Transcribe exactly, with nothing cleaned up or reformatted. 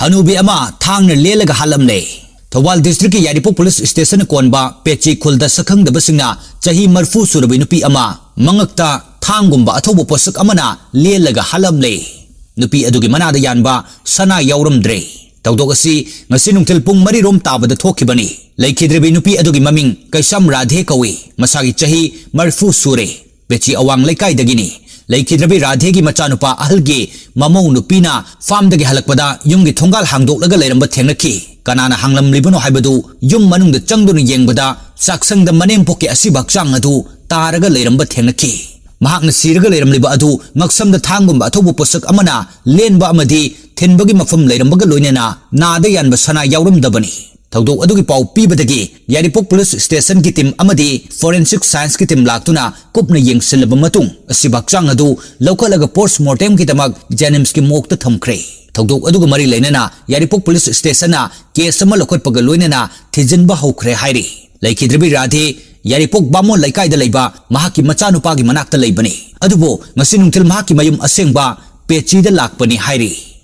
ꯑꯅꯨꯕꯤ ꯑꯃ ꯊꯥꯡꯅ ꯂꯦꯜꯂꯒ ꯍꯥꯠꯂꯝꯂꯦ꯫ ꯊꯧꯕꯥꯜ districtꯀꯤ ꯌꯥꯏꯔꯤꯄꯣꯛ police stationꯅ ꯀꯣꯟꯕ ꯄꯦꯆꯤ ꯈꯨꯜꯗ ꯁꯛꯈꯪꯗꯕꯁꯤꯡꯅ ꯆꯍꯤ ꯃꯔꯤꯐꯨ ꯁꯨꯔꯕꯤ ꯅꯨꯄꯤ ꯑꯃ ꯃꯉꯛꯇ ꯊꯥꯡꯒꯨꯝꯕ ꯑꯊꯧꯕ ꯄꯣꯠꯁꯛ ꯑꯃꯅ ꯂꯦꯜꯂꯒ ꯍꯥꯠꯂꯝꯂꯦ꯫ ꯅꯨꯄꯤ ꯑꯗꯨꯒꯤ ꯃꯅꯥꯗ ꯌꯥꯟꯕ ꯁꯅꯥ ꯌꯥꯎꯔꯝꯗ꯭ꯔꯦ꯫ ꯊꯧꯗꯣꯛ ꯑꯁꯤ ꯉꯁꯤ ꯅꯨꯡꯊꯤꯜ ꯄꯨꯡ ꯃꯔꯤ ꯔꯣꯝ ꯇꯥꯕꯗ ꯊꯣꯛꯈꯤꯕꯅꯤ꯫ ꯂꯩꯈꯤꯗ꯭ꯔꯕꯤ ꯅꯨꯄꯤ ꯑꯗꯨꯒꯤ ꯃꯃꯤꯡ ꯀꯩꯁꯥꯝ ꯔꯥꯙꯦ ꯀꯧꯏ꯫ ꯃꯁꯥꯒꯤ ꯆꯍꯤ ꯃꯔꯤꯐꯨ ꯁꯨꯔꯦ꯫ ꯄꯦꯆꯤ ꯑꯋꯥꯡ ꯂꯩꯀꯥꯏꯗꯒꯤꯅꯤ꯫ ꯂꯩꯈꯤꯗ꯭ꯔꯕꯤ ꯔꯥꯙꯦꯒꯤ ꯃꯆꯥꯅꯨꯄꯥ ꯑꯍꯜꯒꯤ ꯃꯃꯧ ꯅꯨꯄꯤꯅ farmꯗꯒꯤ ꯍꯜꯂꯛꯄꯗ ꯌꯨꯝꯒꯤ ꯊꯣꯡꯒꯥꯜ ꯍꯥꯡꯗꯣꯛꯂꯒ ꯂꯩꯔꯝꯕ ꯊꯦꯡꯅꯈꯤ꯫ ꯀꯅꯥꯅ ꯍꯥꯡꯂꯝꯂꯤꯕꯅꯣ ꯍꯥꯏꯕꯗꯨ ꯌꯨꯝ ꯃꯅꯨꯡꯗ ꯆꯪꯗꯨꯅ ꯌꯦꯡꯕꯗ ꯆꯥꯛꯁꯪꯗ ꯃꯅꯦꯝꯄꯣꯛꯀꯤ ꯑꯁꯤꯕ ꯍꯛꯆꯥꯡ ꯑꯗꯨ ꯇꯥꯔꯒ ꯂꯩꯔꯝꯕ ꯊꯦꯡꯅꯈꯤ꯫ ꯃꯍꯥꯛꯅ ꯁꯤꯔꯒ ꯂꯩꯔꯝꯂꯤꯕ ꯑꯗꯨ ꯉꯛꯁꯝꯗ ꯊꯥꯡꯒꯨꯝꯕ ꯑꯊꯧꯕ ꯄꯣꯠꯁꯛ ꯑꯃꯅ ꯂꯦꯟꯕ ꯑꯃꯗꯤ ꯊꯤꯟꯕꯒꯤ ꯃꯐꯝ ꯂꯩꯔꯝꯕꯒ ꯂꯣꯏꯅꯅ ꯅꯥꯗ ꯌꯥꯟꯕ ꯁꯅꯥ ꯌꯥꯎꯔꯝꯗꯕꯅꯤ꯫ ꯊꯧꯗꯣꯛ ꯑꯗꯨꯒꯤ ꯄꯥꯎ ꯄꯤꯕꯗꯒꯤ ꯌꯥꯏꯔꯤꯄꯣꯛ police stationꯒꯤ team ꯑꯃꯗꯤ forensic scienceꯀꯤ team ꯂꯥꯛꯇꯨꯅ ꯀꯨꯞꯅ ꯌꯦꯡꯁꯤꯜꯂꯕ ꯃꯇꯨꯡ ꯑꯁꯤꯕ ꯍꯛꯆꯥꯡ ꯑꯗꯨ ꯂꯧꯈꯠꯂꯒ post mortemꯒꯤꯗꯃꯛ JNIMSꯀꯤ morgueꯇ ꯊꯝꯈ꯭ꯔꯦ꯫ ꯊꯧꯗꯣꯛ ꯑꯗꯨꯒ ꯃꯔꯤ ꯂꯩꯅꯅ ꯌꯥꯏꯔꯤꯄꯣꯛ police stationꯅ case ꯑꯃ ꯂꯧꯈꯠꯄꯒ ꯂꯣꯏꯅꯅ ꯊꯤꯖꯤꯟꯕ ꯍꯧꯈ꯭ꯔꯦ ꯍꯥꯏꯔꯤ꯫ ꯂꯩꯈꯤꯗ꯭ꯔꯕꯤ ꯔꯥꯙꯦ ꯌꯥꯏꯔꯤꯄꯣꯛ ꯕꯥꯃꯣꯟ ꯂꯩꯀꯥꯏꯗ ꯂꯩꯕ ꯃꯍꯥꯛꯀꯤ ꯃꯆꯥꯅꯨꯄꯥꯒꯤ ꯃꯅꯥꯛꯇ ꯂꯩꯕꯅꯤ꯫ ꯑꯗꯨꯕꯨ ꯉꯁꯤ ꯅꯨꯡꯊꯤꯜ ꯃꯍꯥꯛꯀꯤ ꯃꯌꯨꯝ ꯑꯁꯦꯡꯕ ꯄꯦꯆꯤꯗ ꯂꯥꯛꯄꯅꯤ ꯍꯥꯏꯔꯤ꯫